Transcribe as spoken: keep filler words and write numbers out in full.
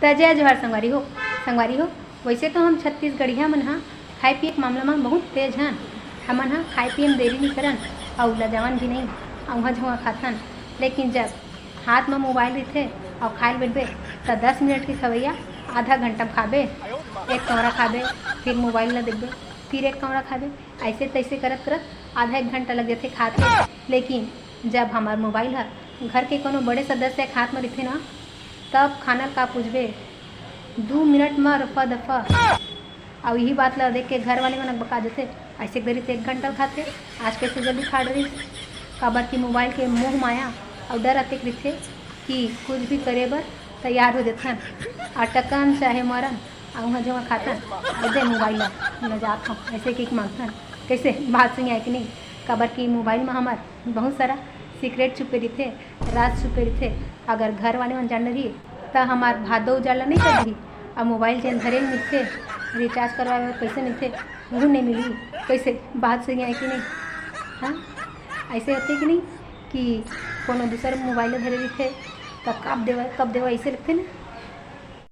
त जय जोहार संगवारी हो। संगवारी हो, वैसे तो हम छत्तीसगढ़िया मन ह खाए पिए के मामला म बहुत तेज हन। हमन ह खाए पिए म देरी नइ करन अउ लजावन भी नइ, अउहा झउहा खाथन। लेकिन जब हाथ म मोबाइल रहिथे अउ खाए ल बैठबे, त दस मिनट के खवैया आधा घंटा म खाबे। एक कौरा खाबे, फिर मोबाइल ल देखबे, फिर एक कौरा खाबे। ऐसे तैसे करत करत आधा एक घंटा लग जाथे खात में। लेकिन जब हमार मोबाइल ह घर के कोनो बड़े सदस्य के हाथ म रहिथे ना, तब खाना ल का पूछबे, दू मिनट म रफा दफा। अउ यही बात ल देख के घर वाले मन बका देथे, ऐसे करी त एक घंटा ल खाथे, आज कैसे जल्दी खा डरिस? काबर कि मोबाइल के मोह माया अउ डर अतेक रहिथे कि कुछ भी करे बर तैयार हो जथन। अटकन चाहे मरन, अउहा झउहा खाथन, अउ दे मोबाइल ल, मैं जात हूँ, ऐसे कहिके मांगथन। कैसे बात सही आय कि नहीं? काबर कि मोबाइल म हमर बहुत सारा सीक्रेट छुपे रहिथे, राज छुपे रहिथे। अगर घर वाले मन जान डरही, त हमार भादो उजाला नहीं कर दिही। अब मोबाइल जेन धरे मिलथे, रिचार्ज करवाए बर पैसे मिलथे, वो नहीं मिलही। कैसे बात सही आय कि नहीं? हाँ, ऐसे होथे कि नहीं कि कोनो दूसर मोबाइल धरे रहिथे, त कब देवा, कब देवा, ऐसे लगथे ना।